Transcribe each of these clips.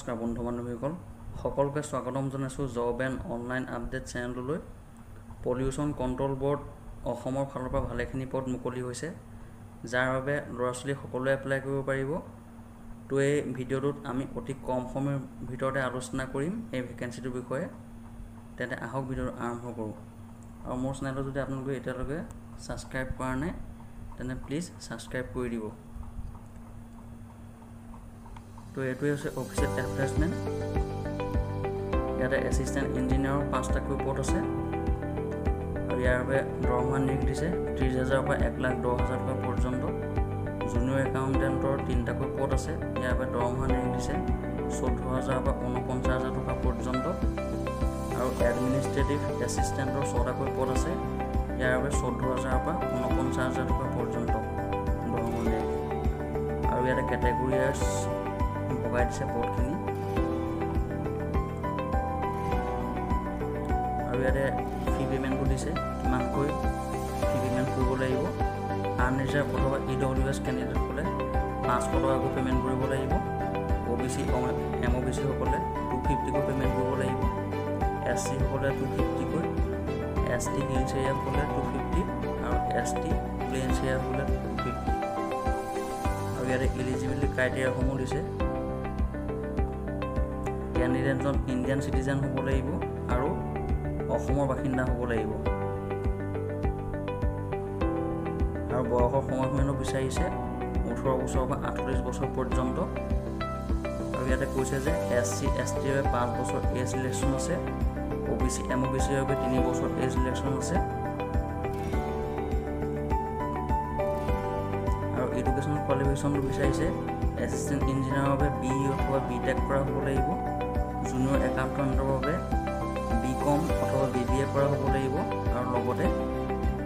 নমস্কাৰ বন্ধু বান্ধৱীসকল, সকলোকে স্বাগতম জনাইছোঁ জব এণ্ড অনলাইন আপডেট চেনেলটোলৈ। পলিউশ্যন কণ্ট্ৰল ব'ৰ্ড অসমৰ ফালৰ পৰা ভালেখিনি পদ মুকলি হৈছে, যাৰ বাবে ল'ৰা ছোৱালী সকলোৱে এপ্লাই কৰিব পাৰিব। তো এই ভিডিঅ'টোত আমি অতি কম সময়ৰ ভিতৰতে আলোচনা কৰিম এই ভেকেঞ্চিটোৰ বিষয়ে। তেন্তে আহক ভিডিঅ'টো আৰম্ভ কৰোঁ। আৰু মোৰ চেনেলটো যদি আপোনালোকে এতিয়ালৈকে ছাবস্ক্ৰাইব কৰা নাই, তেন্তে প্লিজ ছাবস্ক্ৰাইব কৰি দিব। তো এইটোৱে হৈছে অফিচিয়েল এডভাৰটাইজমেণ্ট। ইয়াতে এছিষ্টেণ্ট ইঞ্জিনিয়াৰৰ 5টাকৈ পদ আছে আৰু ইয়াৰ বাবে দৰমহা নিৰিখ দিছে 30,000ৰ পৰা 1,10,000 টকা পৰ্যন্ত। জুনিয়ৰ একাউণ্টেণ্টৰ 3টাকৈ পদ আছে, ইয়াৰ বাবে দৰমহা নিৰিখ দিছে 14,000ৰ পৰা 49,000 টকা পৰ্যন্ত। আৰু এডমিনিষ্ট্ৰেটিভ এছিষ্টেণ্টৰ 6টাকৈ পদ আছে, ইয়াৰ বাবে 14,000ৰ পৰা 49,000 টকা পৰ্যন্ত দৰমহা নিৰিখ। আৰু ইয়াতে কেটেগৰী ৱাইজ ভগাই দিছে পদখিনি। আৰু ইয়াতে ফি পে'মেণ্টটো দিছে, কিমানকৈ ফি পে'মেণ্ট কৰিব লাগিব। আনৰিজাৰ্ভ অথবা EWS candidate হ'লে 500 টকাকৈ পে'মেণ্ট কৰিব লাগিব। OBC MOBC সকলে 250কৈ পে'মেণ্ট কৰিব লাগিব। SC সকলে 250কৈ, ST hills area সকলে 250 আৰু ST plains area সকলে 250। আৰু ইয়াতে এলিজিবিলিটি ক্ৰাইটেৰিয়াসমূহ দিছে। কেণ্ডিডেটজন ইণ্ডিয়ান চিটিজেন হ'ব লাগিব আৰু অসমৰ বাসিন্দা হ'ব লাগিব। আৰু বয়সৰ সময়সীমাটো বিচাৰিছে 18 বছৰৰ পৰা 48 বছৰ পৰ্যন্ত। আৰু ইয়াতে কৈছে যে SC STৰ বাবে 5 বছৰ এজ ৰিলেকশ্যন আছে, OBC MOBCৰ বাবে 3 বছৰ এজ ৰিলেকশ্যন আছে। আৰু এডুকেশ্যনেল কোৱালিফিকেশ্যনটো বিচাৰিছে এছিষ্টেণ্ট ইঞ্জিনিয়াৰৰ বাবে BE অথবা BTech কৰা হ'ব লাগিব। জুনিয়ৰ একাউণ্টেণ্টৰ বাবে BCom অথবা BBA কৰা হ'ব লাগিব আৰু লগতে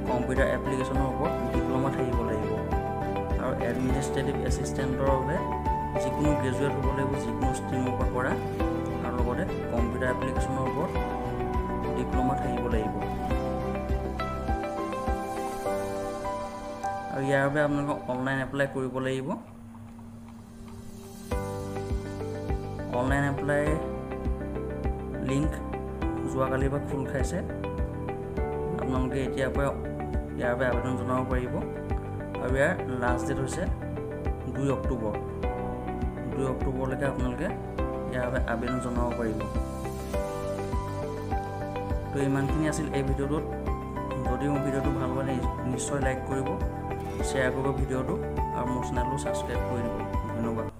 কম্পিউটাৰ এপ্লিকেশ্যনৰ ওপৰত ডিপ্ল'মা থাকিব লাগিব। আৰু এডমিনিষ্ট্ৰেটিভ এছিষ্টেণ্টৰ বাবে যিকোনো গ্ৰেজুৱেট হ'ব লাগিব, যিকোনো ষ্ট্ৰীমৰ পৰা কৰা, আৰু লগতে কম্পিউটাৰ এপ্লিকেশ্যনৰ ওপৰত ডিপ্ল'মা থাকিব লাগিব। আৰু ইয়াৰ বাবে আপোনালোকে অনলাইন এপ্লাই কৰিব লাগিব। অনলাইন এপ্লাই লিংক যোৱাকালিৰ পৰা খোল খাইছে, আপোনালোকে এতিয়াৰ পৰা ইয়াৰ বাবে আবেদন জনাব পাৰিব। আৰু ইয়াৰ লাষ্ট ডেট হৈছে 2 অক্টোবৰ। 2 অক্টোবৰলৈকে আপোনালোকে ইয়াৰ বাবে আবেদন জনাব পাৰিব। তো ইমানখিনি আছিল এই ভিডিঅ'টোত। যদি মোৰ ভিডিঅ'টো ভাল পালে নিশ্চয় লাইক কৰিব, শ্বেয়াৰ কৰিব ভিডিঅ'টো আৰু মোৰ চেনেলটো ছাবস্ক্ৰাইব কৰি দিব। ধন্যবাদ।